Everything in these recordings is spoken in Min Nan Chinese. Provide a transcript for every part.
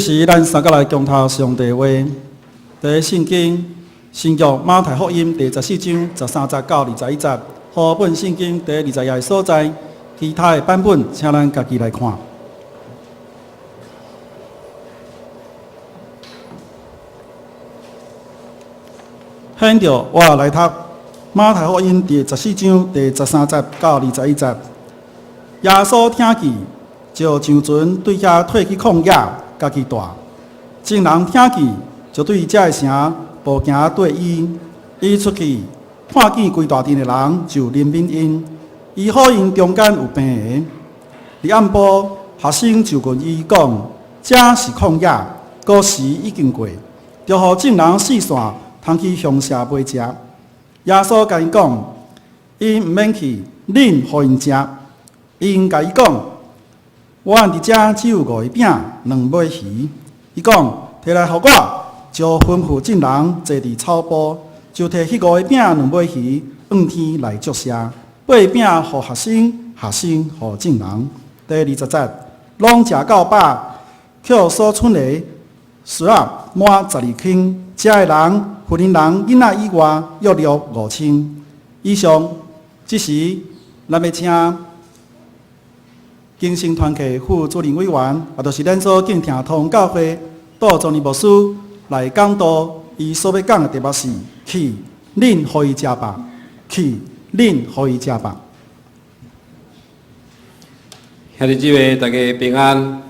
時，咱三個來共讀上帝話。佇聖經新約馬太福音第十四章十三節到二十一節，和本聖經第二十頁的所在，其他的版本，請咱家己來看。現在我來讀馬太福音第十四章第十三節到二十一節。耶穌聽見，就上船對遐退去曠野，家己蹛。眾人聽見，就對這个城步行綴伊。伊出去，看見規大陣的人，就憐憫𪜶，醫好𪜶中間有病的。佇暗晡，學生就問伊講：這是曠野，古時已經過，著予眾人四散，通去鄉社買食。耶穌共𪜶講：𪜶毋免去，恁予𪜶食。𪜶共伊講：阮佇遮只有五个餅，兩尾魚。伊講：提來予我，就吩咐眾人坐佇草埔，就提彼五个餅、兩尾魚，向天來祝謝，擘餅予學生，學生予眾人。第二十節，攏食夠飽，抾所賰的捒仔滿十二筐。食的人，婦人、囡仔以外，約略5000。以上，這時咱欲請更生團契副主任委員，也就是咱所敬聽堂教會杜宗義牧師來講道。伊所欲講的題目是：去，恁予伊食吧；去，恁予伊食吧。兄弟姊妹，大家平安。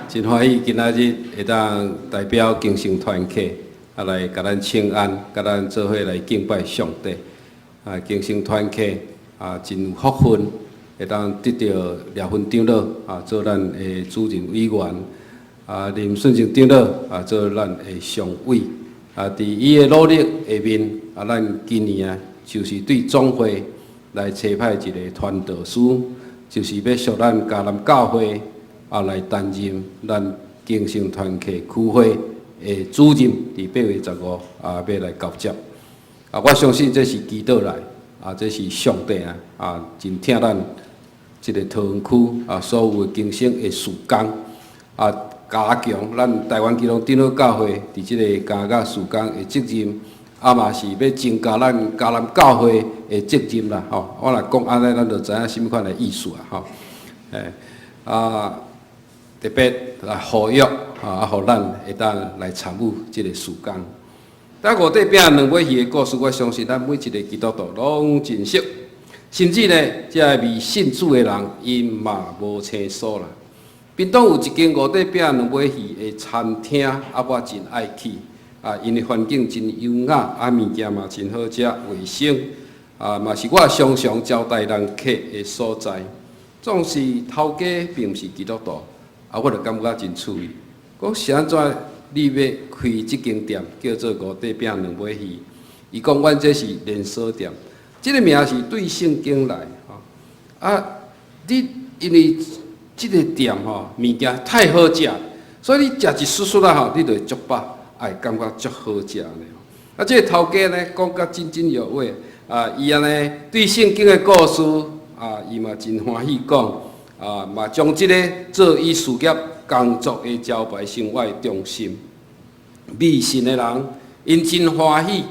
真歡喜今仔日會當代表更生團契啊來共咱請安，共咱做伙來敬拜上帝。啊，更生團契啊，真有福分，會當得著廖芬長老啊做咱的主任委員，啊林順正長老啊做咱的常委。啊，佇伊的努力下面，啊，咱今年啊就是對總會來差派一个傳道師，就是欲屬咱迦南教會啊來擔任咱更生團契區會的主任，佇8月15啊欲來交接。啊，我相信這是祈禱來，啊，這是上帝啊，啊，真疼咱這个桃園區啊所有的更生的事工，啊，加強咱台灣基隆長老教會佇這个加額事工的責任，啊嘛是欲增加咱迦南教會的責任啦，吼。我若講按呢，咱就知影啥物款的意思啊，吼。欸，啊，特別來呼籲啊，予咱會當來參與這个事工。但五塊餅兩尾魚的故事，我相信咱每一个基督徒攏真熟，甚至呢，這个未信主的人，𪜶嘛無生疏啦。屏東有一間五塊餅兩尾魚的餐廳，啊，我真愛去，啊，因為環境真優雅，啊，物件嘛真好食，衛生，啊，嘛是我常常招待人客的所在。總是頭家並毋是基督徒，啊，我就感覺真趣味，講是按怎你欲開這間店叫做五塊餅兩尾魚？伊講阮這是連鎖店，這个名是對聖經來，吼。啊，你因為這个店吼物件太好食，所以你食一絲絲仔吼，你就會足飽，會感覺足好食呢。啊，這个頭家呢講甲津津有味，啊，伊按呢對聖經的故事，啊，伊嘛真歡喜講，啊，嘛將這个做伊事業工作的招牌生活的中心。未信的人，𪜶真歡喜，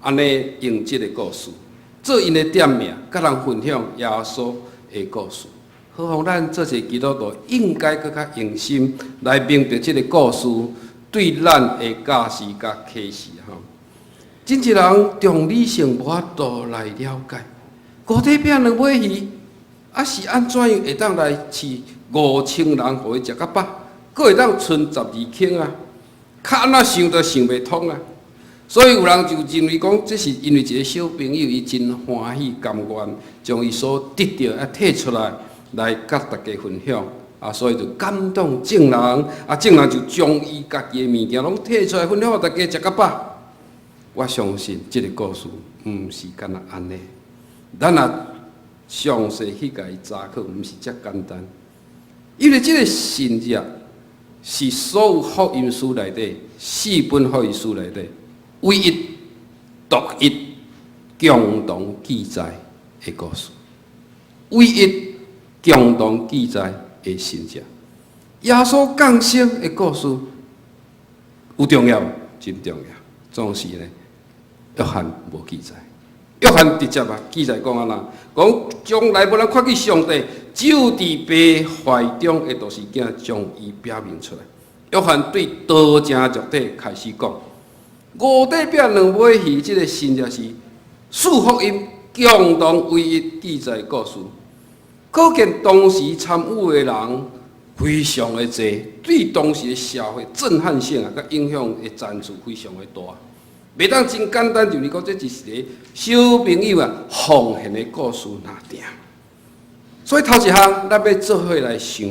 按呢用這个故事做𪜶的店名，佮人分享耶穌的故事。何況咱做一个基督徒，應該閣較用心來明白這个故事對咱的教示佮啟示吼。真濟人重理性無法度來了解，五塊餅兩尾魚，啊是按怎樣會當來飼5000人，予伊食較飽，閣會當賰十二筐啊？較按怎想都想袂通啊！所以有人就認為講，這是因為一个小朋友，伊真歡喜甘願，將伊所得著啊提出來，來佮大家分享啊，所以就感動眾人啊，眾人就將伊家己的物件攏提出來分享，予大家食較飽。我相信這个故事毋是干焦按呢，咱若詳細去共伊查考，毋是遮簡單，因為這个神跡是所有福音書內底四本福音書內底唯一、獨一共同記載的故事，唯一共同記載的神跡。耶穌降生的故事有重要無？真重要。總是呢，約翰無記載。約翰直接啊記載講按怎？講從來無人看見上帝，只有佇父懷中的獨生囝將伊表明出來。約翰對道成肉體開始講，五塊餅兩尾魚，這個神跡是四福音共同唯一記載故事。可見當時參與的人非常的濟，對當時的社會震撼性啊，佮影響的層次非常的大。袂當真簡單，就是講這只是個小朋友啊奉獻的故事爾爾。所以頭一項，咱欲做伙來想，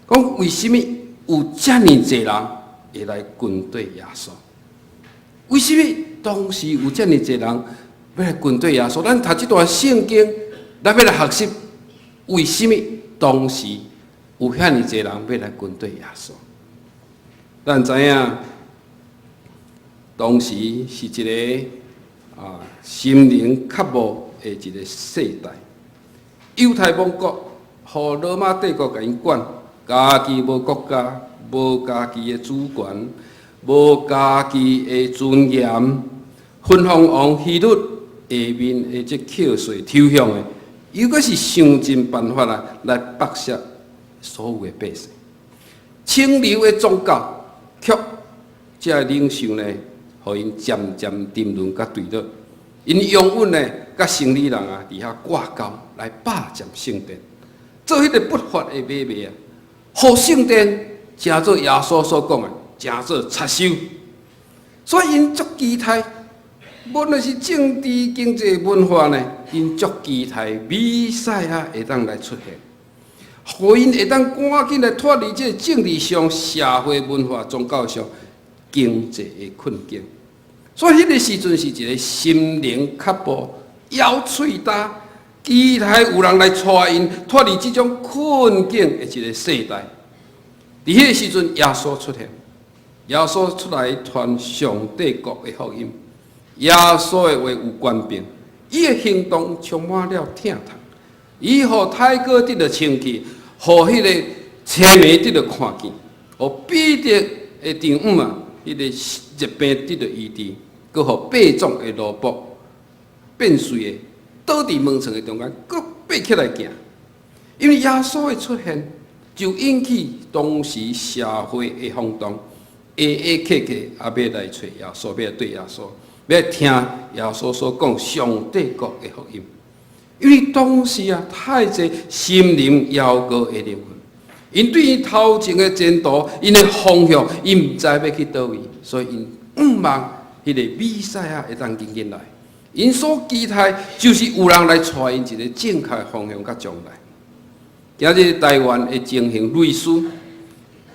講為啥物有遮爾濟人會來跟綴耶穌？為啥物當時有遮爾濟人欲來跟綴耶穌？咱讀這段聖經，咱欲來學習為啥物當時有遐爾濟人欲來跟綴耶穌？咱知影，當時是一個心靈渴慕的一個世代。猶太王國予羅馬帝國共𪜶管，家己無國家，無家己的主權，無家己的尊嚴。分封王希律下面的這扣稅抽象的，又閣是想盡辦法啊來剝削所有的百姓。清流的宗教，卻這个領袖呢，予𪜶漸漸沉淪佮墜落。𪜶擁趸呢，佮生理人啊，佇遐掛鈎來霸佔聖殿，做彼個不法的買賣啊，予聖殿成做耶穌所講的，成做賊收。所以𪜶足期待，無論是政治、經濟、文化呢，𪜶足期待彌賽亞會當來出現，予𪜶會當趕緊來脫離這個政治上、社會文化、宗教上、經濟的困境。所以，彼個時陣是一個心靈渴慕、咬喙焦，期待有人來帶𪜶脫離這種困境的一個世代。佇彼個時陣，耶穌出現，耶穌出來傳上帝國的福音。耶穌的話有權柄，伊的行動充滿了疼痛。伊予癱瘴得著清氣，予彼個青盲得著看見，予彼得的丈母啊，彼個疾病得著醫治。閣予百種的奴僕變碎的，倒佇門床的中間，閣爬起來行。因為耶穌的出現，就引起當時社會的轟動，下下客客也欲來揣耶穌，欲來對耶穌，欲來聽耶穌所講上帝國的福音。因為當時啊，太濟心靈枵餓的靈魂，𪜶對𪜶頭前的前途，𪜶的方向，𪜶毋知欲去佗位，所以𪜶向望彼個彌賽亞會當緊緊來。𪜶所期待就是有人來帶𪜶一個正確方向佮將來。今日台灣的情形類似，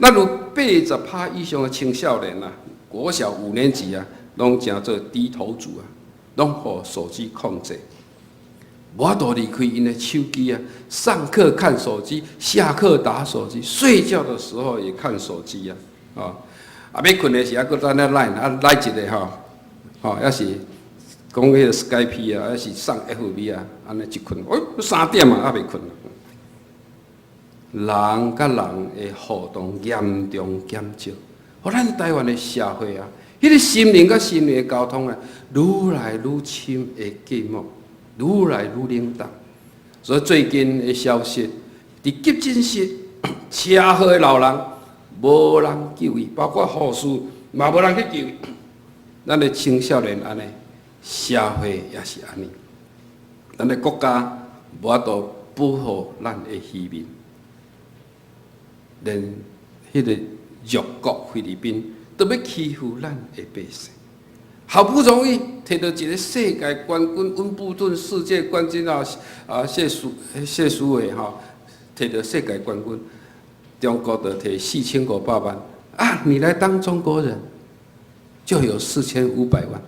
咱有80趴以上的青少年啊，國小五年級啊，攏成做低頭族啊，攏予手機控制，無法度離開𪜶的手機啊。上課看手機，下課打手機，睡覺的時候也看手機啊。啊，欲睏的時猶閣在那 LINE 啊，來一个吼，吼，抑是講彼个 Skype 啊，抑是上 FB 啊，按呢一睏，哎，3點啊，猶未睏。人佮人的互動嚴重減少，予咱台灣的社會啊，彼個心靈佮心靈的溝通啊，愈來愈深的隔膜，愈來愈冷淡。所以最近的消息，佇急診室車禍的老人，無人救伊，包括護士嘛無人去救伊。咱的青少年按呢，社會也是按呢，咱的國家無法度保護咱的漁民。連彼個弱國菲律賓都欲欺負咱的百姓，好不容易摕著一個世界冠軍，溫布頓世界冠軍啊！啊，謝淑偉吼，摕著世界冠軍，中國就摕4500萬啊！你來當中國人，就有四千五百萬，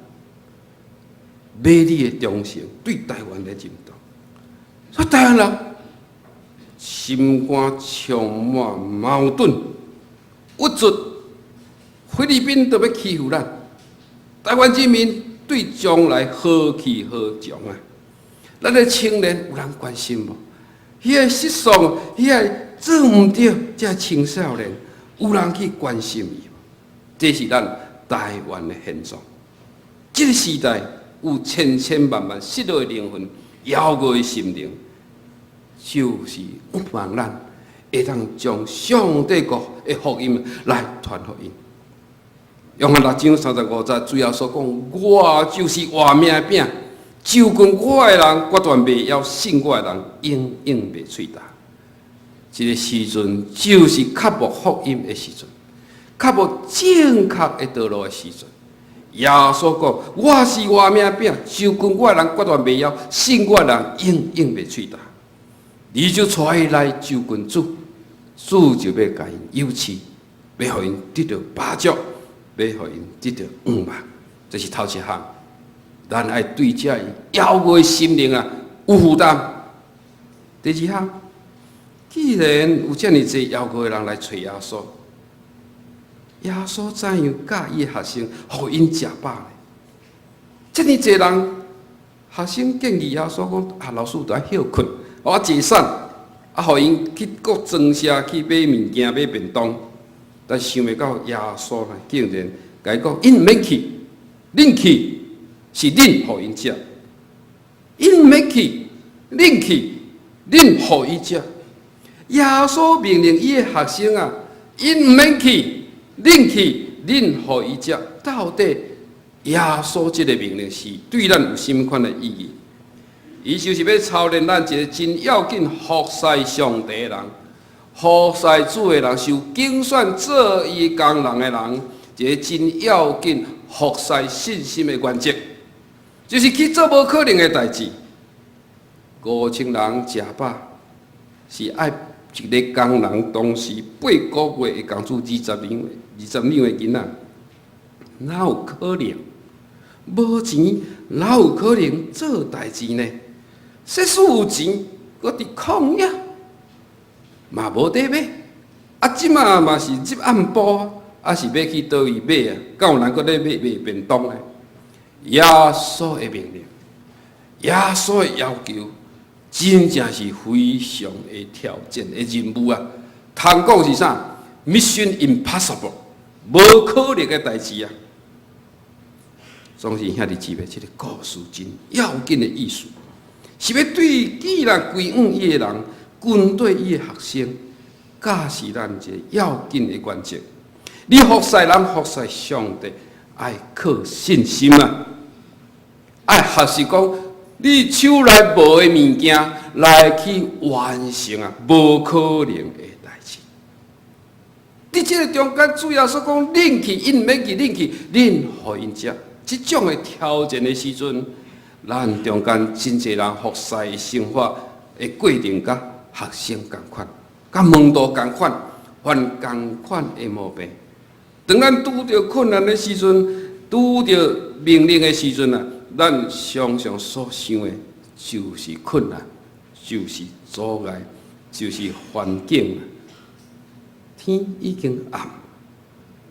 買你的忠誠，對台灣的認同，所以台灣人心肝充滿矛盾、鬱卒，菲律賓都欲欺負咱，台灣人民對將來何去何從啊？咱的青年有人關心無？彼個失喪，彼個做毋著，這青少年有人去關心伊？這是咱台灣的現狀。這個時代有千千萬萬失落的靈魂、枵餓的心靈，就是盼望咱會當將上帝國的福音來傳予𪜶。約翰6章35節，主耶穌講：我就是活命的餅，就近我的人，決斷袂枵；信我的人，永遠袂喙焦。這個時陣就是渴慕福音的時陣，渴慕正確的道路的時陣。耶穌講：我是活命餅，就近我的人，決斷袂枵；信我的人，永遠袂喙焦。你就帶伊來就近主，主就欲共𪜶賞賜，欲予𪜶得著飽足，欲予𪜶得著向望。這是頭一項，咱愛對這枵餓的心靈啊有負擔。第二項，既然有遮爾濟枵餓的人來揣耶穌，耶穌怎樣教伊的學生，予𪜶食飽呢？遮爾濟人，學生建議耶穌講：啊，老師著愛歇睏，我解散，啊，予𪜶去各莊社去買物件、買便當。但想袂到耶穌呢，竟然共伊講：𪜶毋免去，恁去是恁予𪜶食；𪜶毋免去，恁去，恁予伊食。耶穌命令伊的學生啊，𪜶毋免去，恁去，恁予伊食。到底耶穌這個命令是對咱有啥物款的意義？伊就是欲操練咱一個真要緊服侍上帝的人，服侍主的人，受揀選做伊工人的人，一個真要緊服侍信心的原則，就是去做無可能的代誌。5000人食飽，是愛一個工人當時8個月的工資20兩，20兩的銀仔，哪有可能？無錢哪有可能做代誌呢？即使有錢，閣佇曠野，嘛無得買。啊，這馬嘛是入暗晡，啊是欲去佗位買啊？敢有人閣咧買賣便當呢？耶穌的命令，耶穌的要求，真正是非常的挑戰的任務啊！通講是啥？Mission impossible，無可能的代誌啊！總是兄弟姊妹，這個故事真要緊的意思，是欲對既然歸向伊的人，軍隊伊的學生，教示咱一個要緊的原則。你服侍人，服侍上帝，愛靠信心啊！愛學習講，你手內無的物件來去完成啊，無可能的代誌。佇這個中間，主耶穌講，恁去，𪜶毋免去，恁去，恁予𪜶食。這種的挑戰的時陣，咱中間真濟人服侍生活的過程，佮學生仝款，佮門徒仝款，犯仝款的毛病。當咱拄著困難的時陣，拄著命令的時陣啊，咱常常所想的，就是困難，就是阻礙，就是環境。天已經暗，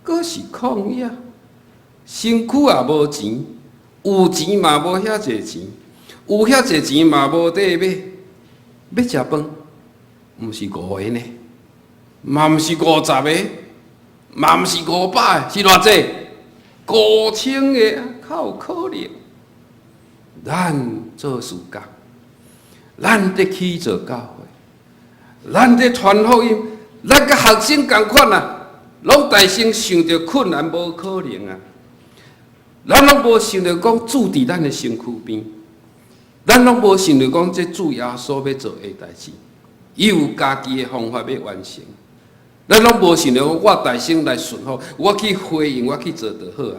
閣是曠野，身軀也無錢，有錢嘛無遐濟錢，有遐濟錢嘛無得買，欲食飯，毋是五個呢，嘛毋是50個，嘛毋是500個，是偌濟？5000個，較有可能。咱做事工，咱佇起做教會，咱佇傳福音，咱佮學生仝款啊，攏大聲想著困難無可能啊！咱攏無想著講主佇咱的身軀邊，咱攏無想著講這主耶穌欲做的代誌，伊有家己的方法欲完成。咱攏無想著講我大聲來順服，我去回應，我去做就好啊。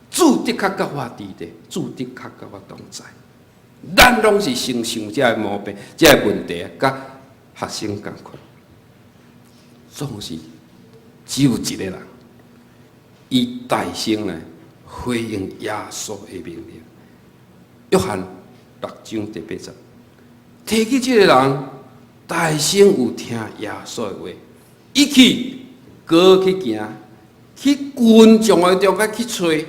主的確佮我佇咧，主的確佮我同在。咱攏是先想這个毛病，這个問題啊，佮學生仝款，總是只有一個人，伊大聲來回應耶穌的命令。約翰6章第8節，提起這個人，大聲有聽耶穌的話，伊去，閣去行，去群眾的中間去揣，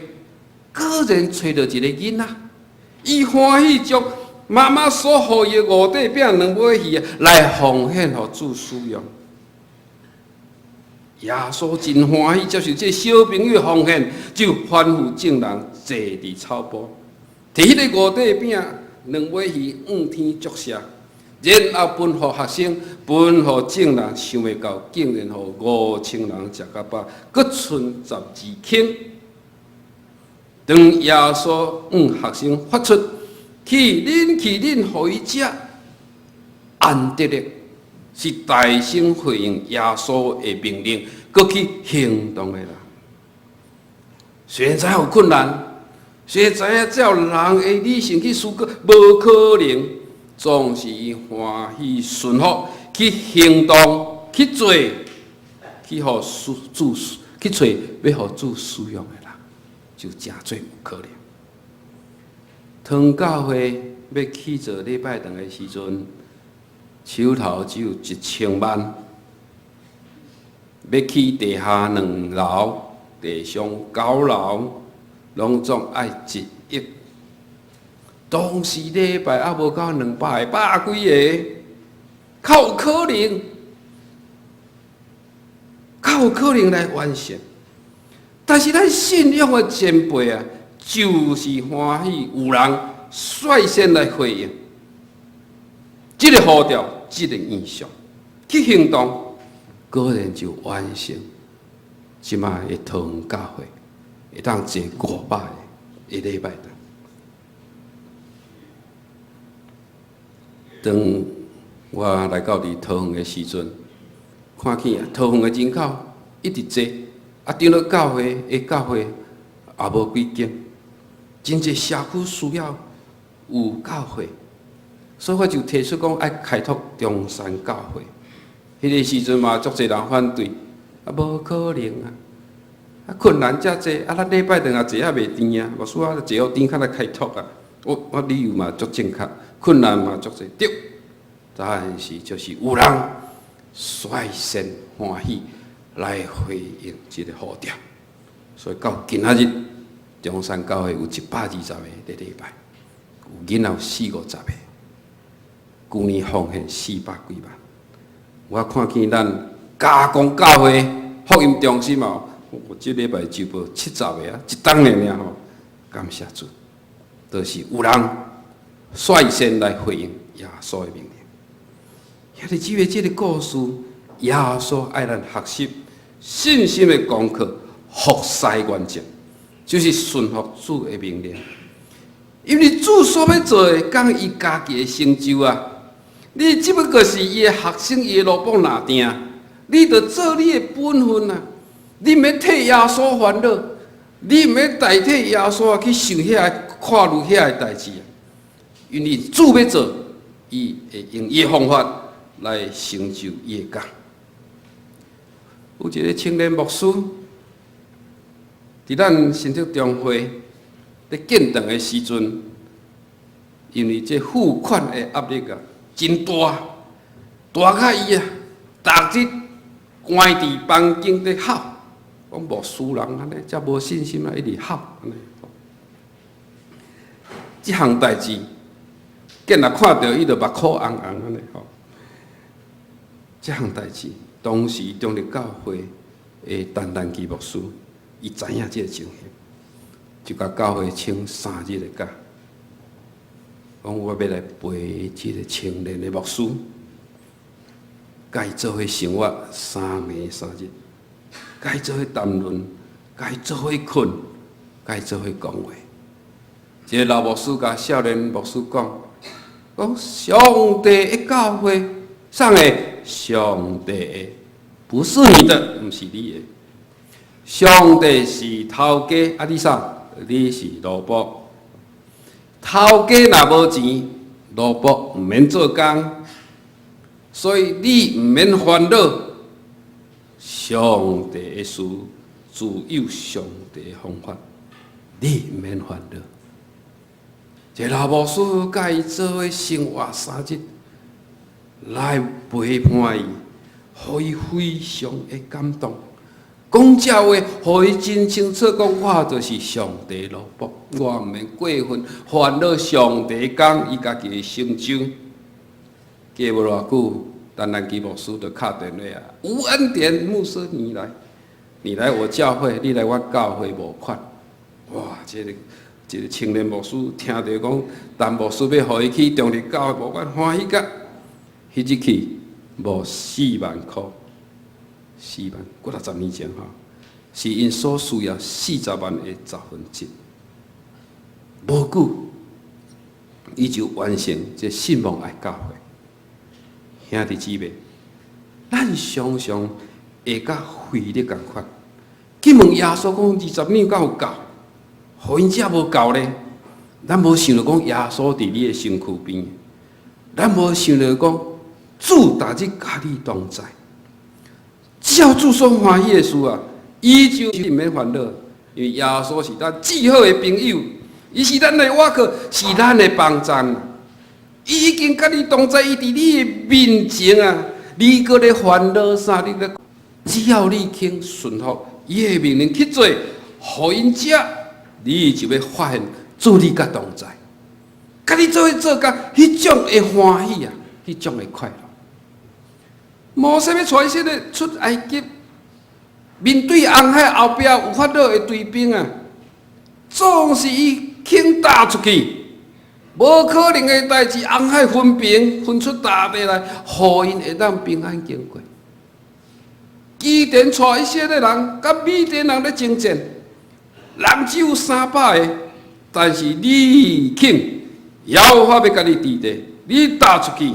果然揣著一個囡仔，伊歡喜將媽媽所予伊的五塊餅兩尾魚來奉獻予主使用。耶穌真歡喜接受這小朋友奉獻，就吩咐眾人坐佇草埔，提彼個五塊餅、兩尾魚，向天祝謝，然後分予學生，分予眾人，想袂到竟然予5000人食較飽，閣賰12筐。當耶穌向學生發出去恁去恁予伊食，安德烈是大聲回應耶穌的命令，閣去行動的人。雖然知影有困難，雖然知影照人的理性去思考，無可能，總是伊歡喜順服去行動去做，去予主去揣欲予主使用的人，就誠濟有可能。桃教會欲起做禮拜堂的時陣，手頭只有1000萬，欲起地下兩樓、地上九樓，攏總愛1億。當時禮拜猶無夠200個，百幾個，較有可能，較有可能來完成。但是咱信仰的前輩啊，就是歡喜有人率先來回應，這个呼召，這个異象，去行動，果然就完成。這擺的桃園教會會當坐500個的禮拜堂。當我來到佇桃園的時陣，看見桃園的人口一直濟，啊，長老教會的教會也無幾間，真濟社區需要有教會，所以我就提出講愛開拓中山教會。彼个時陣嘛，足濟人反對，啊，無可能啊！啊，困難遮濟，啊，咱禮拜堂也坐猶袂甜啊，牧師啊，坐予甜較來開拓啊。我理由嘛足正確，困難嘛足濟，對。但是就是有人率先歡喜來回應這個呼召，所以到今仔日，中山教會有120個佇禮拜，有囡仔有四五十個，舊年奉獻400幾萬。我看見咱加工教會福音中心哦，我這禮拜就報70個啊，一冬爾爾吼，感謝主，就是有人率先來回應耶穌的命令。兄弟姊妹，這个故事，耶穌愛咱學習信心的功課，服侍原則，就是順服主的命令。因為主所欲做的，仝伊家己的成就啊！你只不過是伊的學生，伊的奴僕若定，你著做你的本分啊！你毋免替耶穌煩惱，你毋免代替耶穌去想遐个看慮遐个代誌啊！因為主欲做，伊會用伊的方法來成就伊的工。有一个青年牧師，佇咱新竹中會咧建堂的時陣，因為這付款的壓力啊，真大，大甲伊啊，逐日關佇房間咧哭，講牧師人按呢遮無信心啊，一直哭按呢。這項代誌，見若看著伊就目眶紅紅按呢吼。這項代誌，當時中壢教會的陳丹基牧師，伊知影這个情形，就共教會請3日的假，講我欲來陪這个青年的牧師，共伊做伙生活3暝3日，共伊做伙談論，共伊做伙睏，共伊做伙講話。這个老牧師共少年牧師講，講上帝的教會，啥个？上帝的，不是你的，毋是你的。上帝是頭家，啊你啥？你是奴僕。頭家若無錢，奴僕毋免做工，所以你毋免煩惱。上帝的事，自有上帝的方法，你毋免煩惱。這老牧師共伊做伙生活3日，來陪伴伊，予伊非常的感動。講這話，予伊真清楚講，我就是上帝奴僕，我毋免過分煩惱上帝工，伊家己的成就。過無偌久，陳蘭基牧師就敲電話啊，吳恩典牧師，你來，你來我教會，你來我教會募款。哇！這個青年牧師聽著講，陳牧師欲予伊去中壢教會募款，歡喜甲，彼日去募4萬箍，四萬，幾若十年前吼，是𪜶所需要40萬的1/10。無久，伊就完成這信望愛教會。兄弟姊妹，咱常常會佮腓力仝款，去問耶穌講20兩敢有夠？予𪜶食無夠咧？咱無想著講耶穌佇你的身軀邊，咱無想著講主逐日佮你同在。只要主所歡喜的事啊，伊就毋免煩惱，因為耶穌是咱至好的朋友，伊是咱的倚靠，是咱的幫贊。伊已經佮你同在，伊佇你的面前啊，你閣咧煩惱啥？你咧，只要你肯順服伊的命令去做，予𪜶食，你就欲發現主你佮同在，佮你做伙做工，彼種的歡喜啊，彼種的快樂。摩西欲帶以色列出埃及，面對紅海後壁有法老的追兵啊，總是伊肯踏出去。無可能的代誌，紅海分平，分出大地來，予𪜶會當平安經過。基甸帶以色列人，佮米甸人咧爭戰，人只有300個，但是你肯，耶和華欲佮你佇咧，你踏出去，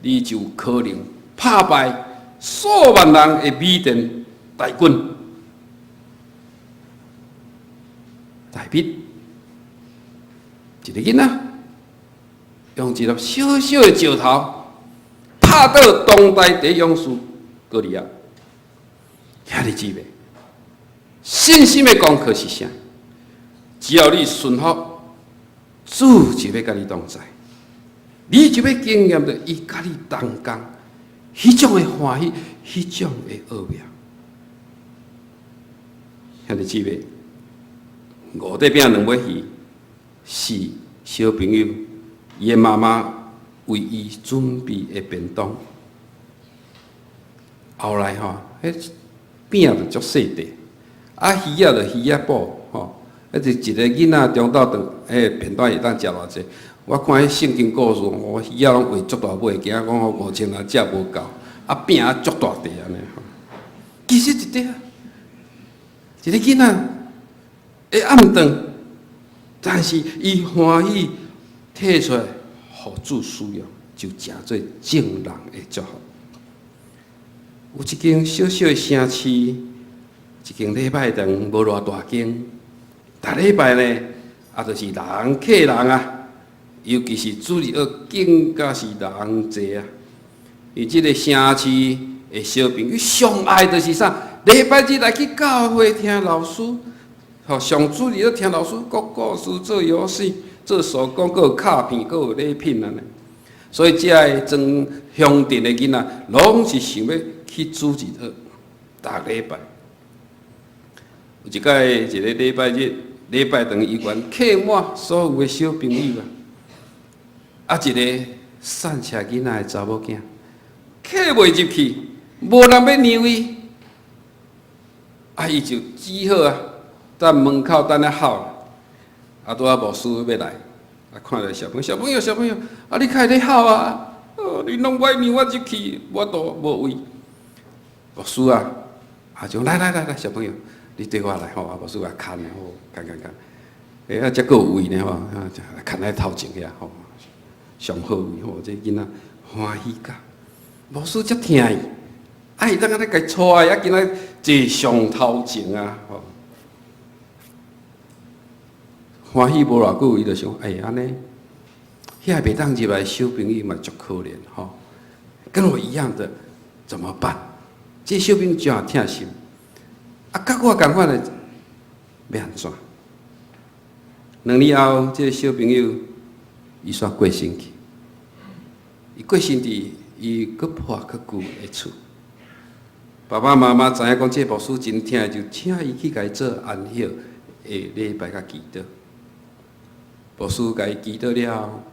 你就可能拍敗數萬人的米甸大軍。大衛一個囡仔，用一粒小小的石頭拍倒當代第一勇士歌利亞。兄弟姊妹，信心的功課是啥？只要你順服，主就欲佮你同在，你就欲經驗著伊佮你同工，彼種的歡喜，彼種的奧妙。兄弟姊妹，五塊餅兩尾魚是小朋友伊的媽媽為伊準備的便當。後來吼，彼餅就足細塊，啊魚仔就魚仔脯吼，彼就一個囡仔中晝頓，彼便當會當食偌濟？我看彼聖經故事，哦，魚仔攏餵足大尾，驚講吼5000人食無夠，啊餅啊足大塊按呢吼。其實一塊，一個囡仔的暗頓，但是伊歡喜提出來，予主使用，就成做眾人的祝福。有一間小小的城市，一間禮拜堂無偌大間，逐禮拜呢，啊，就是人客人啊，尤其是主日學更加是人濟啊。伊這個城市的小朋友上愛就是啥？禮拜日來去教會聽老師，吼，上主日學聽老師講故事、做遊戲、做手工，閣有卡片，閣有禮品按呢。所以這个莊鄉鎮的囡仔，攏是想欲去主日學，逐禮拜。有一擺一个禮拜日，禮拜堂伊懸客滿所有的小朋友啊，啊一个散赤囡仔的查某囝，客袂入去，無人欲讓伊，啊伊就只好啊，佇門口等咧哭，啊拄仔牧師欲來，啊看著小朋友，小朋友，小朋友，啊你較會咧哭啊？哦，你攏無愛讓我入去，無度無位。牧師啊，啊就來來來來，小朋友，你綴我來吼，啊牧師共牽吼，牽牽牽，欸啊這閣有位呢吼，啊牽來頭前遐吼，上好位吼，這囡仔歡喜甲，牧師才疼伊，啊伊當按呢共帶，啊今仔坐上頭前啊吼，歡喜無偌久，伊就想，欸按呢，遐袂當入來小朋友嘛足可憐吼，跟我一樣的怎麼辦？這小朋友真疼心，啊，佮我仝款的欲按怎？2年後，這個小朋友伊煞過身去，伊過身佇伊閣破閣舊的厝。爸爸媽媽知影講這牧師真疼，就請伊去共伊做安息的禮拜佮祈禱。牧師共伊祈禱了後，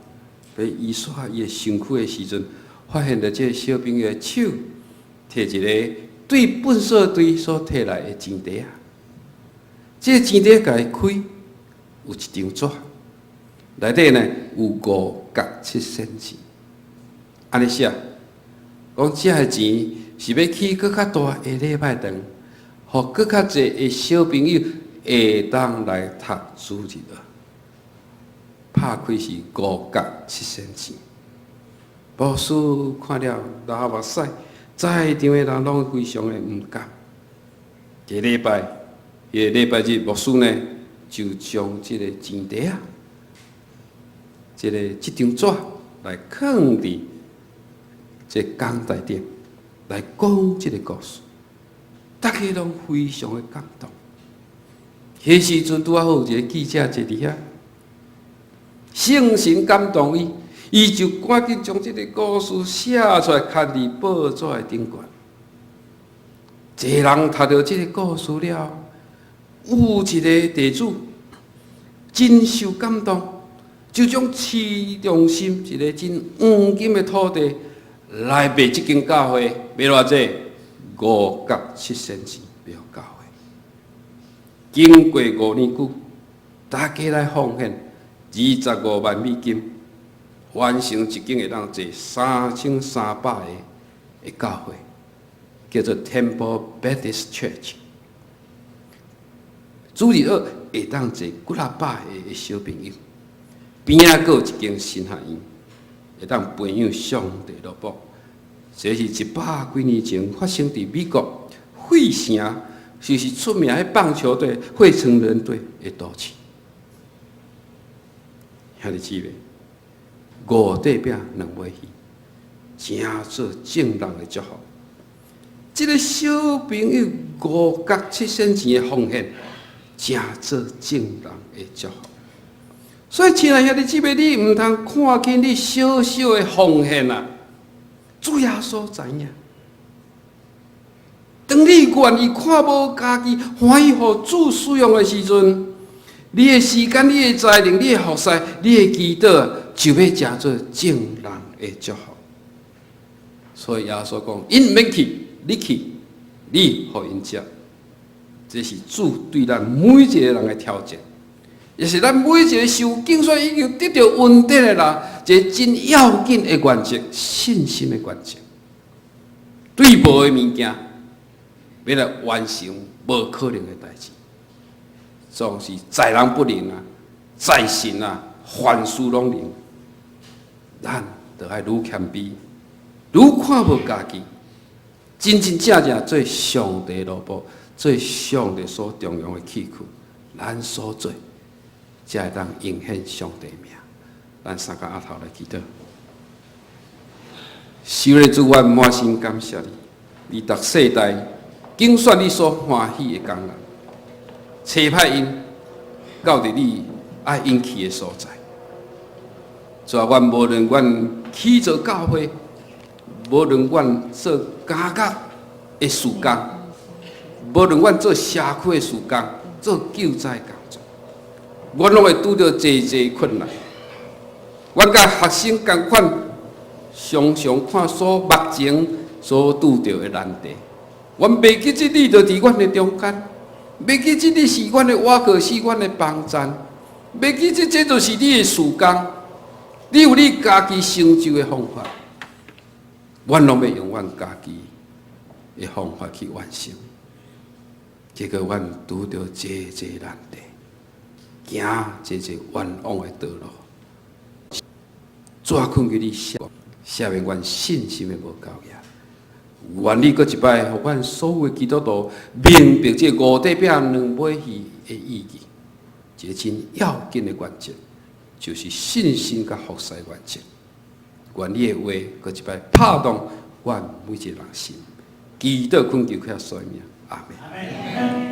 欲伊煞伊的身軀的時陣，發現著這个小朋友的手提一个對糞掃堆所提來的錢袋仔，這個錢袋共伊開，有一張紙，內底呢有5角7仙錢，按呢寫，講這个錢是欲起閣較大的禮拜堂，予閣較濟的小朋友會當來讀主日學。拍開是5角7仙錢，牧師看了流目屎，在場的人攏非常的毋甘。下禮拜，彼个禮拜日，牧師呢就將這个錢袋仔，這張紙來囥佇這講台頂，來講這个故事，大家攏非常的感動。彼時陣拄仔好有一个記者坐佇遐，聖神感動伊，伊就趕緊將這个故事寫出來，刊佇報紙的頂懸。濟人讀著這个故事了，有一个地主真受感動，就將市中心一个真黃金的土地來賣這間教會，賣偌濟？5角7仙錢賣予教會。經過5年久，大家來奉獻25萬美金，完成一間會當坐3300個的教會，叫做 Temple Baptist Church。主日學會當坐幾若百个的小朋友，邊仔閣有一間神學院，會當培養上帝奴僕。這是100幾年前發生佇美國費城，就是出名的棒球隊費城人隊的都市。兄弟姊妹，五塊餅兩尾魚，成做眾人的祝福。這个小朋友5角7仙錢的奉獻，成做眾人的祝福。所以，親愛兄弟姊妹，你毋通看輕你小小的奉獻啊！主耶穌知影。當你願意看無家己，歡喜予主使用的時陣，你的時間、你的才能、你的服侍、你的祈禱，就欲成做眾人的祝福。所以耶穌講：𪜶毋免去，你去，你予𪜶食。這是主對咱每一個人的挑戰，也是咱每一個受揀選已經得著恩典的人，一个真要緊的原則，信心的原則。對無的物件，欲來完成無可能的代誌，總是在人不能啊，在神啊，凡事攏能。咱著愛愈謙卑，愈看無家己，真真正正做上帝奴僕，做上帝所重用的器具，咱所做，才會當榮顯上帝名。咱三個阿頭來祈禱。受的主，阮滿心感謝你，你逐世代揀選你所歡喜的工人，差派𪜶到佇你愛𪜶去的所在。主啊，阮無論阮起做教會，無論阮做監獄的事工，無論阮做社區的事工，做救災工作，阮攏會拄著濟濟困難。阮佮學生仝款，常常看所目前所拄著的難題。阮袂記得你就佇阮的中間，袂記得你是阮的倚靠，是阮的幫贊，袂記得這就是你的事工，你有你家己成就的方法，阮攏欲用阮家己的方法去完成。結果阮拄著濟濟難題，行濟濟冤枉的道路。主啊，懇求你赦免阮信心的無夠額。願你閣一擺，予阮所有的基督徒明白這五塊餅兩尾魚的意義，一个真要緊的原則，就是信心佮服侍原則。願你的話閣一擺拍動阮每一个人心，祈禱懇求耶穌的名，阿門。